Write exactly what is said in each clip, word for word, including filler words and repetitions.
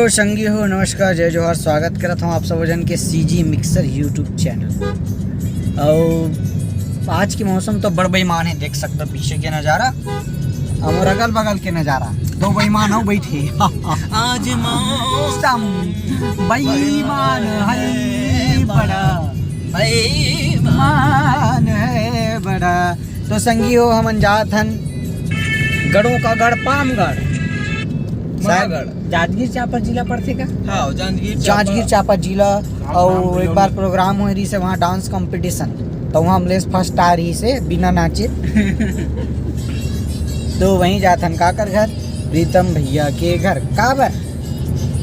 तो संगी हो, नमस्कार, जय जोहार, स्वागत करत हूँ आप सब जन के सीजी मिक्सर YouTube चैनल। और आज के मौसम तो बड़ बेईमान है, देख सकते हो पीछे के नज़ारा और अगल बगल के नज़ारा। दो बेईमान हो बैठे। आज मौसम बेईमान है बड़ा, बेईमान है बड़ा। तो संगी हो, हमन जात हन गढ़ों का गढ़ पामगढ़, शायद महागढ़। जांजगीर चांपा जिला पड़थे का? हाँ, जांजगीर चांपा। जांजगीर चांपा जिला। और एक बार प्रोग्राम होए रहिस हे वहाँ डांस कंपटीशन, तो वहाँ अमलेश फर्स्ट आ रहिस हे बिना नाचे। तो वहीं जात हन काकर घर, प्रीतम भैया के घर। काबर,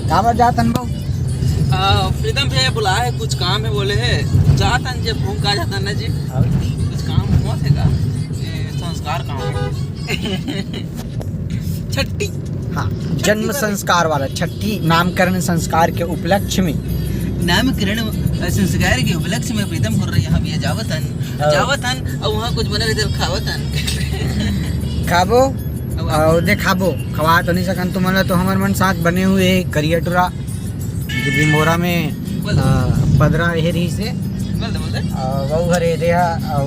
काबर जात हन बाबू? आ, प्रीतम भैया बुलाए हे, कुछ काम है बोले हे, जात हन जे घूम का जात हन ना जी। कुछ काम हुआ थे का? ये संस्कार काम है। छठी। हाँ, जन्म संस्कार वाला, छठी नामकरण संस्कार के उपलक्ष्य में। नामकरण, अ, संस्कार के उपलक्ष्य में प्रीतम बोल रहे, यहाँ भैया जावत हन, हाँ। जावत हन, और वहाँ कुछ बने रहे, खावत हन। खाबो, अब और देखाबो, खवा तो नहीं सकन तुमन ला, तो हमर मन साथ बने हुए हे करिया टुरा, जो बिमोरा में, बोल दे। अ, पदरा रहे रहिस हे। बोल दे, बोल दे। अ, वो हरे दे हा, और,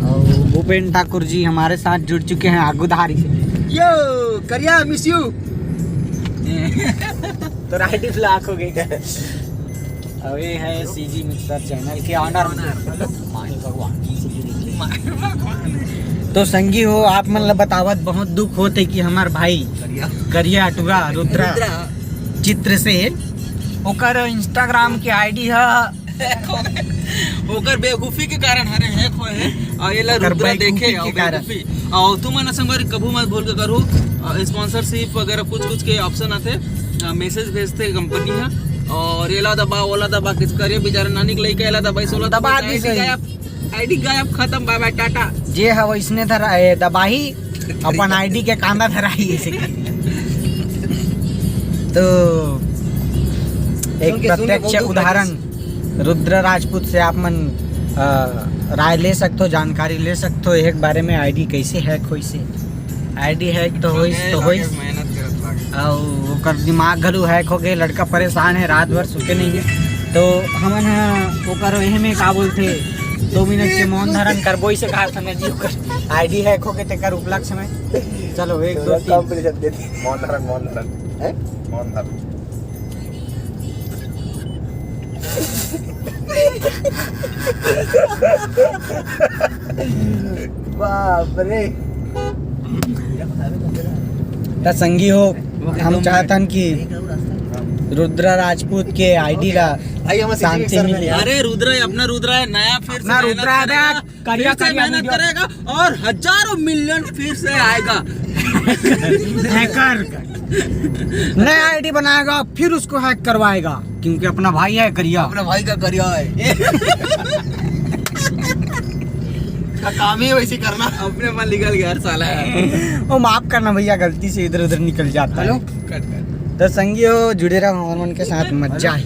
और भूपेन ठाकुर जी हमारे साथ जुड़ चुके हैं आगुधारी से। यो, करिया, miss you। तो राइट ब्लॉक हो गई। और ये है सीजी मिक्सर चैनल के ऑनर। तो संगी हो, आप मन ला बतावत बहुत दुख होत हे कि हमार भाई करिया। करिया टुरा रुद्रा रुद्रा। चित्र से ओकर Instagram के आईडी ह ओकर बेवकूफी के कारण हरे हैक होए हे, और ये ला ओकर रुद्रा बेवकूफी देखे, के और कारण। बेवकूफी। और तुमन संगवारी कभू मत भूल के करू, अ, स्पॉन्सरशिप वगैरह कुछ कुछ के ऑप्शन आथे, अ, मैसेज भेजथे कंपनी ह, और ये ला दबा, वो ला दबा, किस करिया बेचारा नानी के लइका, ये ला दबा, सो ला दबा दबा, दी आईडी सही। गायब, आईडी गायब, खत्म, बाय बाय, टाटा। जे ह वइसने धरा, ए, दबाही, अपन आईडी के कांदा धराही ऐसे। तो एक सुन के, सुन के प्रत्यक्ष बहुत दुख उदाहरण लगिस। रुद्र राजपूत से आप मन, अ, राय ले सकथो, जानकारी ले सकथो, एक बारे में आईडी कैसे हैक होइस हे। आईडी हैक तो होइस, तो होइस। मेहनत करत लागे। अउ ओकर दिमाग घलो हैक हो गए, लड़का परेशान है, रात भर सुते नहीं है। तो हमन ह ओकर एहे में का बोलथे, दो मिनट के मौन धारण करबो, इसे कहा था मैं जी, ओकर आईडी हैक हो गए, तेकर उपलक्ष्य में। चलो, एक, दो, तीन। मौन धारण, मौन धारण। हैं? मौन धारण। बाप रे। त संगी हो, हम चाहतन कि रुद्रा राजपूत के आईडी ला भाई, हम सीधी शांति मिक्सर में मिले। अरे रुद्रा, अपना रुद्रा है, नया फिर से अपना मेहनत रुद्रा है, करेगा। करिया, फिर से करिया मेहनत वीडियो। करेगा और हजारों मिलियन फिर से आएगा। हैकर। नया आईडी बनाएगा, फिर उसको हैक करवाएगा, क्योंकि अपना भाई है करिया। अपना भाई का करिया है। का काम ही वैसे करना। अपने मन निकल गया हर साला है। ओ, माफ करना भैया, गलती से इधर उधर निकल जाता हेलो? है। कट, कट। तो संगी हो, जुड़े रहो हमर मन के साथ, मजा ही।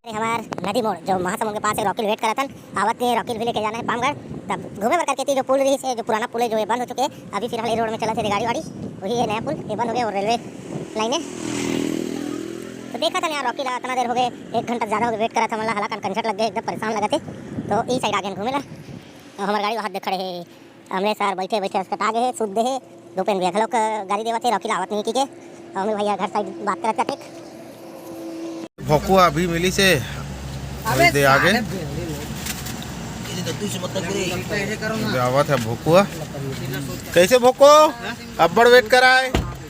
अरे हमार नदी मोड़ जो महासमुंद के पास है, रॉकिल वेट करत हन, आवत नहीं है, रॉकिल भी लेके जाना है पामगढ़। तब घूमे बर करके थी जो पुल रही से, जो पुराना पुल है, जो ये बंद हो चुके हैं, अभी फिलहाल ये रोड में चलत हे गाड़ी वाड़ी, वही है नया पुल, ये बंद हो गया और रेलवे लाइन है। तो देखा था यार, रॉकिल इतना देर हो गए, एक घंटा ज़्यादा हो गए वेट करत हमन ला, हलाकन कंचट लग गए, एकदम परेशान लगत है। तो ई साइड आगे घूमे ला, और हमार गाड़ी वहाँ देख खड़े है। हमने सार बैठे बैठे असकटा गए हे, सुत दे हे। भूपेन भैया घलोक गाली देवत हे, रॉकिल आवत नहीं की के। अउ मैं भैया घर साइड बात करत जाते। भोकुआ अभी मिली से, अबे दे आगे। साले। दे आवत है भोकुआ। कैसे भोको? अब्बड़ वेट कराए।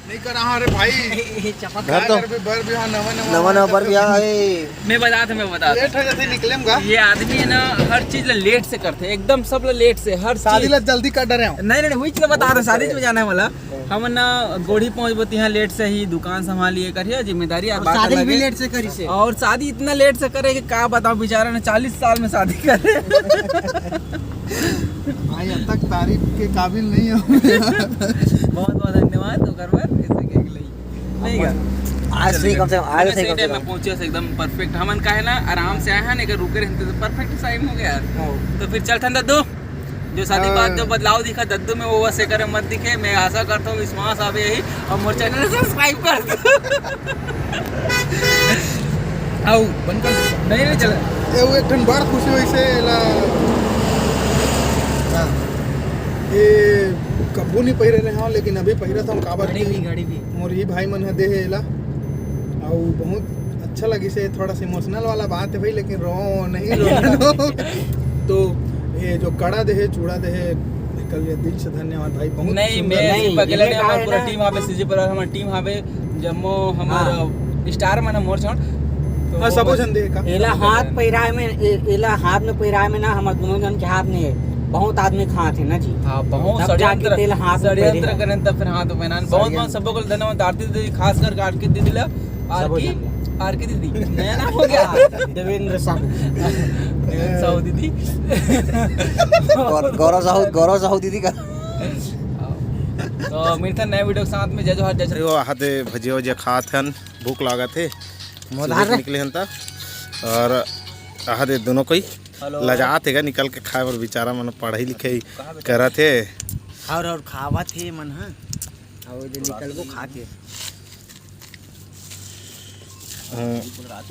नहीं करा, हाँ रे भाई। घर तो घर भी बर भी, हाँ, नवा नवा नवा नवा बर भी, हाँ, ए। मैं बता था, मैं बता लेट था। हो जाते निकलेम गा। ये आदमी है ना, हर चीज ला लेट से करते, एकदम सब ला लेट से, हर शादी चीज। ला जल्दी कर डरे हो। नहीं, नहीं, नहीं, वही चीज बता रहा, शादी में जाने वाला। हम ना गोढ़ी पहुंच बती, यहाँ लेट से ही दुकान संभालिए करिए, जिम्मेदारी और बात शादी अलग भी है। लेट से करी से। और शादी इतना लेट से करे कि का बताओ, बेचारा ने चालीस साल में शादी करे। भाई, अब तक तारीफ के काबिल नहीं हो। बहुत बहुत धन्यवाद, तो कर बर, ऐसे के लिए। नहीं का? आज चलो, सही, कम से कम, आज हमें सही, सही कम से टाइम कम। में पहुंचे से एकदम परफेक्ट। हमन का है ना, आराम से आए हैं, नहीं कर रुके रहते तो परफेक्ट टाइम हो गया। हाँ। तो फिर चलथन दद्दू। जो शादी बाद जो बदलाव दिखा दद्दू में, वो बस एकर मत दिखे। मैं आशा करता हूँ विश्वास आवे यही, और मोर चैनल सब्सक्राइब कर दो। आओ, बंद कर दो। नहीं, नहीं चला। ये वो एक ठन बड़ खुशी होइसे एला। हाँ। ये कब्बू नहीं पहिरे रहे हो, लेकिन अभी पहिरत हूँ, काबर घड़ी की भी, घड़ी भी। मोर ही भाई मन ह दे हे एला। अउ बहुत अच्छा लगिसे, थोड़ा सा इमोशनल वाला बात है भाई, लेकिन रो नहीं रो। तो ये जो कड़ा दे हे, चूड़ा दे हे, कल ये दिल से धन्यवाद भाई, बहुत नहीं, सुंदर। मैं नहीं, सिर्फ अकेले ये नहीं, का हमार है पूरा ना? टीम हावे, सीजी परिवार हमार टीम हावे, जम्मो हमार हाँ। स्टार मन मोर छोड़। तो हाँ, वो सबो बस झन दे का। एला हाथ पहिराए में, ए-, एला हाथ में पहिराए में ना, हमर दोनों जन के हाथ में बहुत आदमी खात है ना जी। हाँ, बहुत तब जाके षड्यंत्र, तेल हाथ में षड्यंत्र पहिरे। करें तब फिर हाथ में ना। बहुत, षड्यंत्र। बहुत सबको धन्यवाद, आरती दीदी, खास करके आरती दीदी ला, सबो आरती, झन ला। आरती दीदी, नया नाम हो गया। देवेंद्र साहू। देवेंद्र साहू दीदी। गौर-, गौरव साहू, गौरव साहू दीदी का। तो मिलथन नए वीडियो के साथ में। जय जोहार, जय छत्तीसगढ़। अरे वो हाथे भजिया वजिया खात हन, भूख लागत हे। मोदार सीधे रे। निकले हन ता। और आहा दे दोनों कोई हेलो। लजात हे गा निकल के खाए बर, बेचारा मन पढ़ाई लिखाई कहाँ बेटा? करत हे। और, और खावत हे मन ह। और जे निकलबो खा के। हम्म,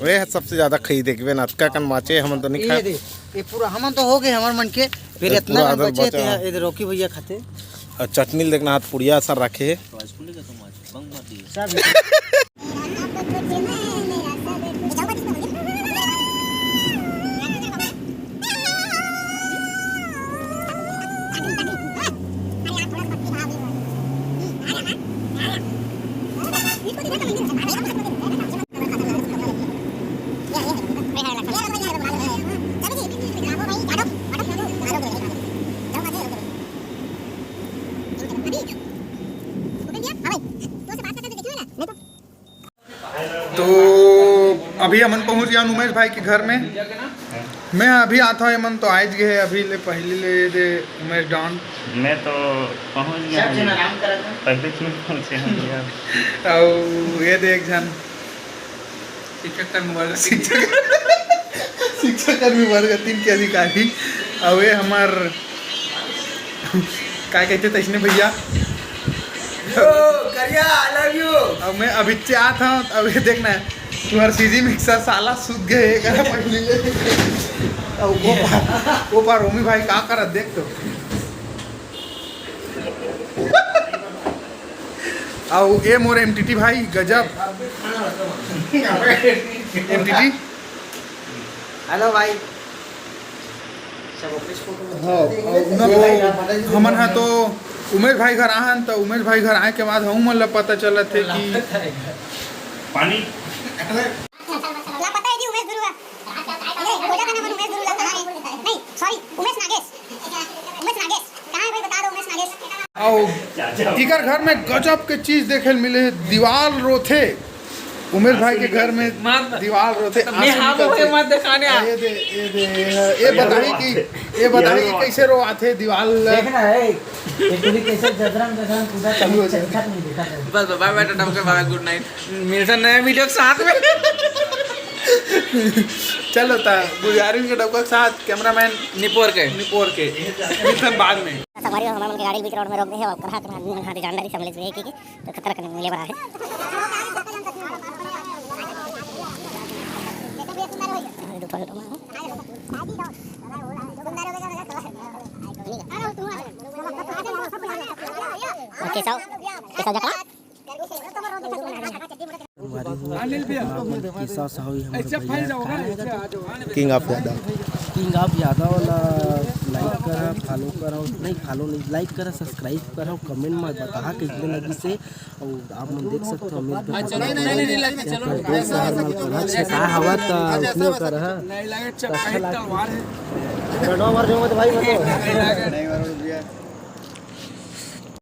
वे ह सबसे ज्यादा खाई देखबे ना, अतका कन बाचे, हमन तो नहीं ये खाए। दे, ये पूरा हमन तो हो गए, हमर मन के, फिर ये इतना पूरा कन आधा बचे बचा थे, है। ये दे, रोकी भैया खाते। और चटनी ल देखना, हाथ पुड़िया सर रखे हे। सब तो अभी हमन पहुंच गया उमेश भाई के घर में। मैं अभी आता हूँ, एमन तो आइज गए, अभी ले पहले ले दे उमेश डॉन। मैं तो पहुंच गया हूँ। पहले क्यों पहुंचे हम यार? और ये दे एक जन शिक्षक कर्मी वर्ग। शिक्षक, शिक्षक कर्मी वर्ग तीन के अधिकारी। अब ये हमार का कहते तैसने भैया? यो, करिया, I love you। अब मैं अभी चाहत हूँ, अब ये देखना है, तुम्हार सीजी मिक्सर साला सूत गए, ये करा पहले ले। अब वो पार, वो पार रोमी भाई का करत देख तो। अब ये मोर एमटीटी भाई गजब। एमटीटी। हेलो भाई। हाँ, तो हमन ह तो उमेश भाई घर आहन, तो उमेश भाई घर आए के बाद हमन ला पता चलत हे कि पानी। ला पता है जी उमेश ध्रुव। नहीं, भोजा का नाम उमेश ध्रुव ला कहाँ है? नहीं, सॉरी, उमेश नागेश। उमेश नागेश, कहाँ है भाई, बता दो उमेश नागेश। आओ, इकर घर में गजब के चीज देखे ल मिले, दीवाल रोथे। उमेश भाई के घर में मार दे। दीवाल रोथे, तो मैं आंसू हाँ निकलथे। बोले मत दिखाने आ। ये दे, ये दे, ये बताही कि, ये बताही कि कैसे रोआथे दीवाल। देखना है, ये पूरी कैसे जजरंग, जजरंग पूजा चालू हो जाए। चलता नहीं देखा था। बस, bye bye, Tata, bye bye, good night। मिलता नए वीडियो के साथ में। चलो ता, गुजारिन के डब्बा के साथ, कैमरामैन निपोर के। निपोर के। मिलता बाद में। संगवारी हो, हमर मन के गाड़ी ल बीच रोड में रोक दे हे, अउ कहाँ, कहाँ आदमी मन हाथे जान डारी, समझ ले कि तो खतरा करने मिले बर आहे। ओके, साहब, कैसा जगह? हमारी हूँ, आप मन के किस्सा साहू ही हमारे भैया खाए हैं। King of Yadav. King of Yadav ला लाइक करा, फॉलो करा, नहीं फॉलो नहीं, लाइक करा, सब्सक्राइब करा, कमेंट में बता कैसे लगी से। और आप मन देख सकते हो, अमित भाई अच्छा, नहीं, नहीं, नहीं, नहीं, लाइक चलो। शहर में करा, छेका हवा त उतने करा। नहीं लगे, चल, अच्छा लागे। तलवार है।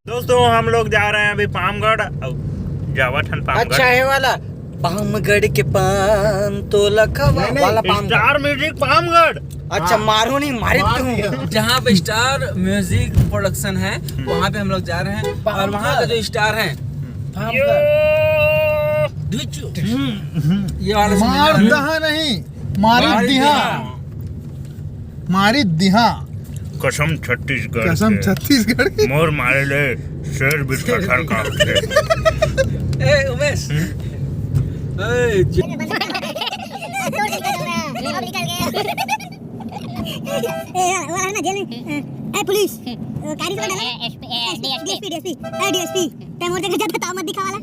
दोस्तों, हम लोग जा रहे हैं अभी पामगढ़। अब जावत हन पामगढ़। अच्छा है वाला पामगढ़ के पान तो लखवा नहीं, नहीं, वाला पामगढ़। Star music Pamgarh. अच्छा, हाँ। मारो नहीं, मारे मार तू। दिया। जहाँ पे स्टार म्यूजिक प्रोडक्शन है, हम्म। वहाँ पे हम लोग जा रहे हैं। और वहाँ का जो स्टार है, पामगढ़। यो। हम्म, हम्म। ये वाला मार सुनने दहा नहीं, मारी मारी दिहा। दिहा। मारी दिहा। कसम छत्तीसगढ़ कसम के। छत्तीसगढ़ के। मोर मारे ले शेर बिस्तर सर का उठे। ए, उमेश। ए, ज- ए, वाला है ना जेल में। ए, पुलिस। वो गाड़ी से डाला। ए, एसपी, ए, डीएसपी। DSP, DSP. ए, डीएसपी। तै मोर जगह जाता तो मत दिखा वाला।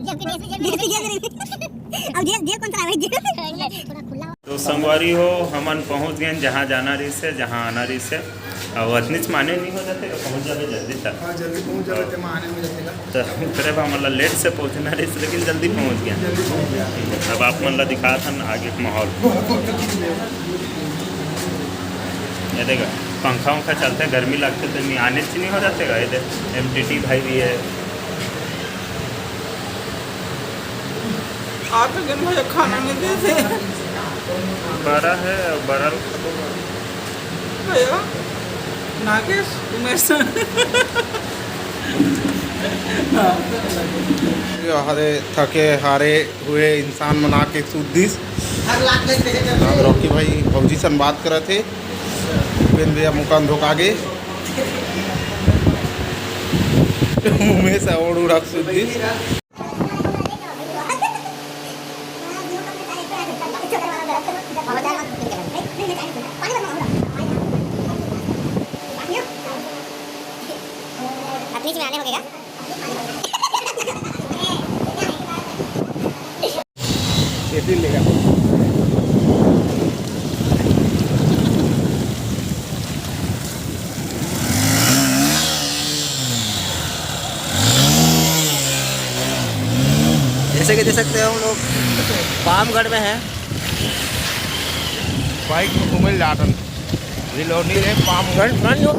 जबकि डीएसपी जेल में। डीएसपी जेल में। अब जेल, जेल कौन सा है भाई? जेल। थोड़ा खुला। तो संगवारी हो, हमन पहुंच गए जहां जाना रहिस हे, जहां आना रहिस हे। अब अतनीच माने नहीं हो जाते, तो पहुंच जाबे जल्दी तक। हाँ, जल्दी पहुंच जाबे, ते माने हो जाते का। तो ओकरे बाद हमन ला लेट से पहुंचना रहिस, लेकिन जल्दी पहुंच गए। जल्दी पहुंच गए। अब आप मन ला दिखात हन आगे के माहौल। ये देखा, पंखा उंखा चलते, गर्मी लगते तो नहीं, आने से नहीं हो जाते का। ये देख, एमटीटी भाई भी है। आप तो जन भैया खाना नहीं देते। बड़ा है, बड़ा लोग खाते हैं। भैया, नागेश, उमेश। हरे थके हारे हुए इंसान मन आके सूत दिस। रॉकी भाई भौजी सन बात करत हे। उपेंद्र भैया मुकान धोखा गे। उमेश ओढ़ उड़ाक सूत दिस। बीच में आने होगा। ये भी लेगा। जैसे कि देख सकते हो, हम लोग पामगढ़ में हैं। बाइक में घूमे जाटन। रिलोनी रे पामगढ़। फ्रंट, फ्रंट लो।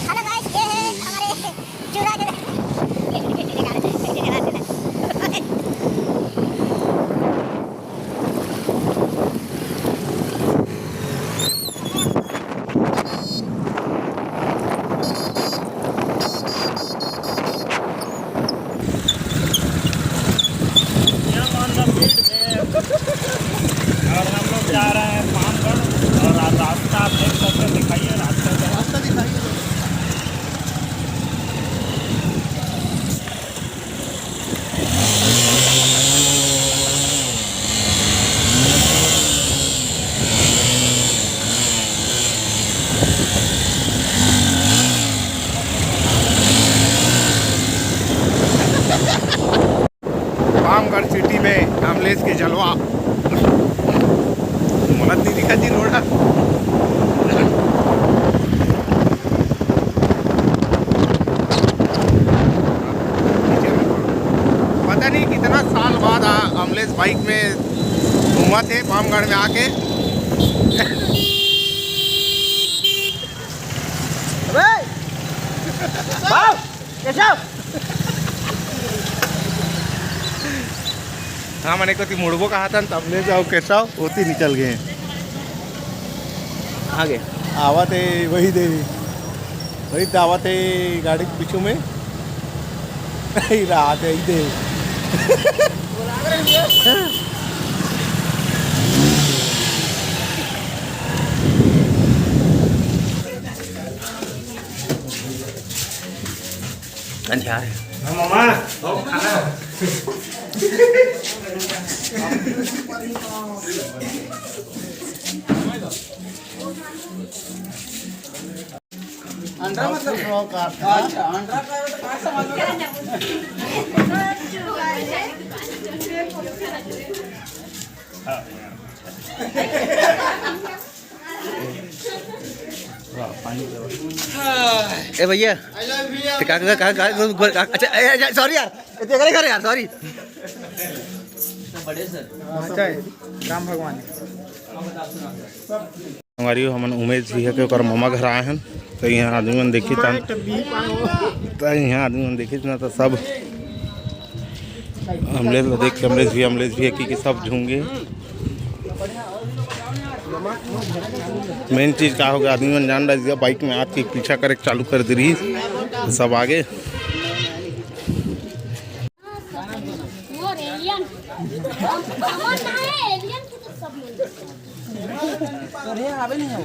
हेलो गाइस, ये है हमारे चूरा के। ये मान लो भीड़ में, और हम लोग जा रहे हैं पामगढ़। और आप रास्ता आप देख सकते हो, दिखाइए रास्ता क्या है। रास्ता दिखाइए। पामगढ़ सिटी में अमलेश के जलवा। मोला तो नहीं दिखा जी रोड़ा। पता नहीं कितना साल बाद आ, अमलेश बाइक में घूमत हे पामगढ़ में आके। अबे! बाप! केशव! हाँ, मने कोती मुड़बो कहा था, तब ले जाओ केशव, ओती निकल गए। आगे। आवत हे, वही दे। वही तो आवत हे, गाड़ी के पीछू में। ही रात है, ही दे। अंधियार है। हाँ, मामा। अंडा मतलब? अच्छा, अंडा का तो कहाँ समझ में? ए भैया, तो का, का, का, का, का, का, अच्छा, ए, ए, सॉरी यार, ये तेरे घर यार, सॉरी। अच्छा है, राम भगवान है। संगवारी हो, हमन उमेश भैया के ओकर ममा घर आए हन, तो यहाँ आदमी मन देखी तन, तो यहाँ आदमी मन देखी ना, तो सब अमलेश ला देख के अमलेश भैया, अमलेश भैया की, की सब झूम गे। मेन चीज का हो गया, आदमी मन जान रहा है, बाइक में आके पीछा करे चालू कर दे रही, तो सब आगे। वो रे, ये हमर ना है, एलियन की तो सब मन। तो रे आवे नहीं हो।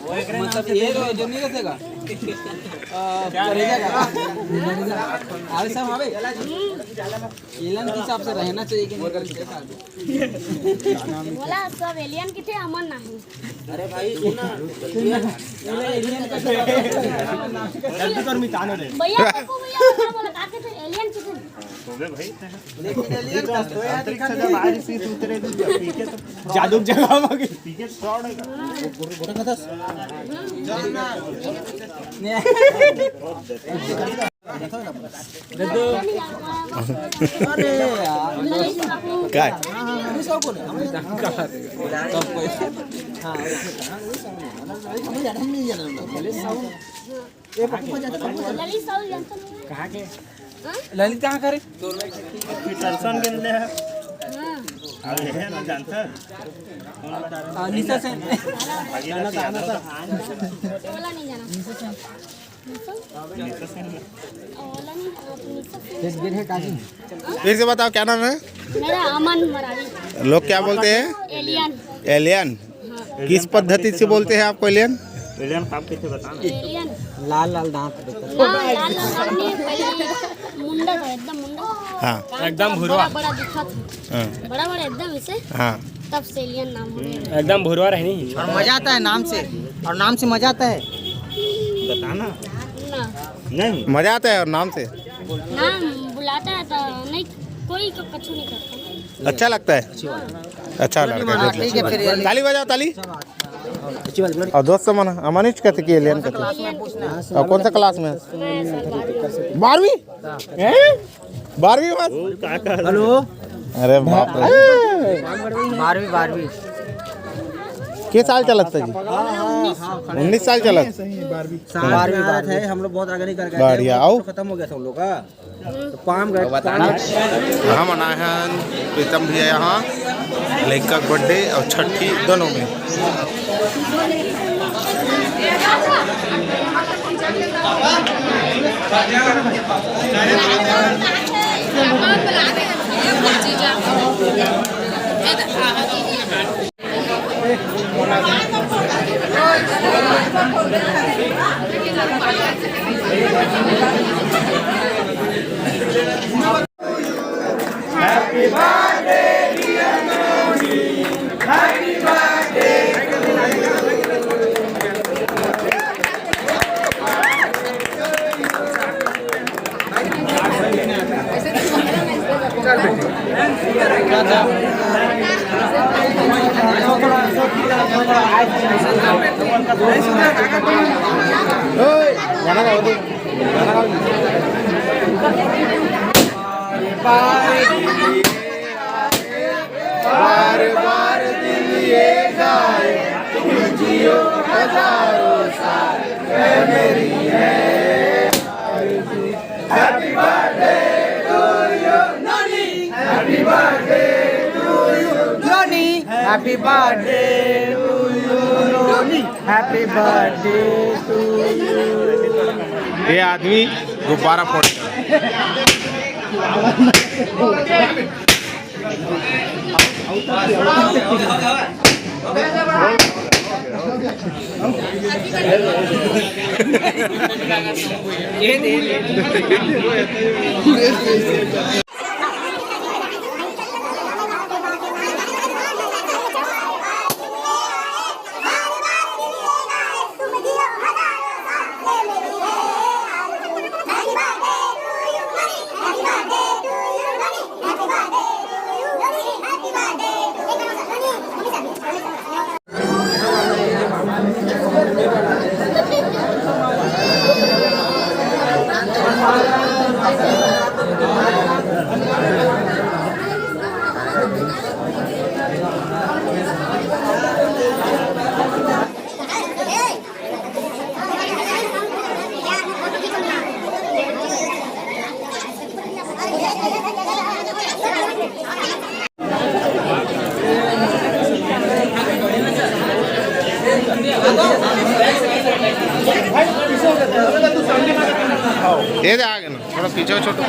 मतलब ये रो जो नहीं रखेगा। आ, करेजा का। आवे सब आवे। एलियन के हिसाब से रहना चाहिए कि नहीं करना चाहिए। बोला सब एलियन की थे, हमन नहीं। अरे भाई, सुन ना। एलियन का जल्दी कर, मिटाने दे। भैया, पप्पू भैया, बोला, बोला, काके थे एलियन की थे। हो गए भाई। लेकिन एलियन का तो यार अंतरिक्ष से जब आए, इसी से उतरे, तो पीके तो जादू जगह में गए। पीके तो शॉट है। अरे यार। काय? ललित साहू जानते नहीं? कहाँ के? हाँ? ललित कहाँ करे? पीटरसन के लिए है। हाँ। अब ये है ना जानता है? आ, निशा सेन। आगे ना तो आना था। ओला नहीं जाना। निशा सेन। निशा सेन। ओला नहीं, आप निशा सेन। फिर से बताओ, क्या नाम है? मेरा अमन मरावी। लोग क्या बोलते हैं? एलियन। एलियन। हाँ। किस पद्धति से बोलते हैं आपको एलियन? एलियन कब किसे बताना? एलियन। लाल लाल दांत देखो। ना, लाल लाल दांत नहीं, पहले मुंडा था, एकदम मुंडा। हाँ। कान एकदम थोड़ा भुरवा। बड़ा बड़ा दिखा था। हाँ। बड़ा बड़ा एकदम इसे। हाँ। तब से एलियन नाम हो गया। एकदम भुरवा रहनी। और मजा आता है नाम से, और नाम से मजा आता है। बताना। ना। नहीं। मजा आता है और नाम से। नाम बुलाता है तो नहीं, कोई को कछु नहीं करता। अच्छा लगता है। अच्छा लड़का, हाँ, good ठीक है, लड़का। फिर ये ताली बजाओ, ताली। और दोस्त मन, अमन ही कथे कि एलियन कथे। एलियन। और कौन सा क्लास में है? मैं सर बारहवीं। बारहवीं? हैं? बारहवीं पास? हेलो। अरे बाप रे। बारहवीं, बारहवीं। के साल चलत था जी? उन्नीस साल चलत। बारहवीं, बारहवीं। हम लोग बहुत आगे नहीं कर गए थे। बढ़िया, आओ। खत्म हो गया था उन लोग का। तो पाम गए, अब बताना। पाम गए। हम आए हैं प्रीतम भैया यहाँ, लड़का के बर्थडे और छठी दोनों में। बार बार दिल ये गाए, तुम जियो हजारों साल, है मेरी है आरज़ू। Happy birthday to you, नोनी। Happy birthday to you, नोनी। Happy birthday to you, नोनी। Happy birthday to you। ये आदमी गुब्बारा फोड़ ये दे आगे ना, थोड़ा पीछे हो छोटू।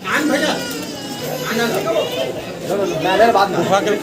कान भैया, गुफा के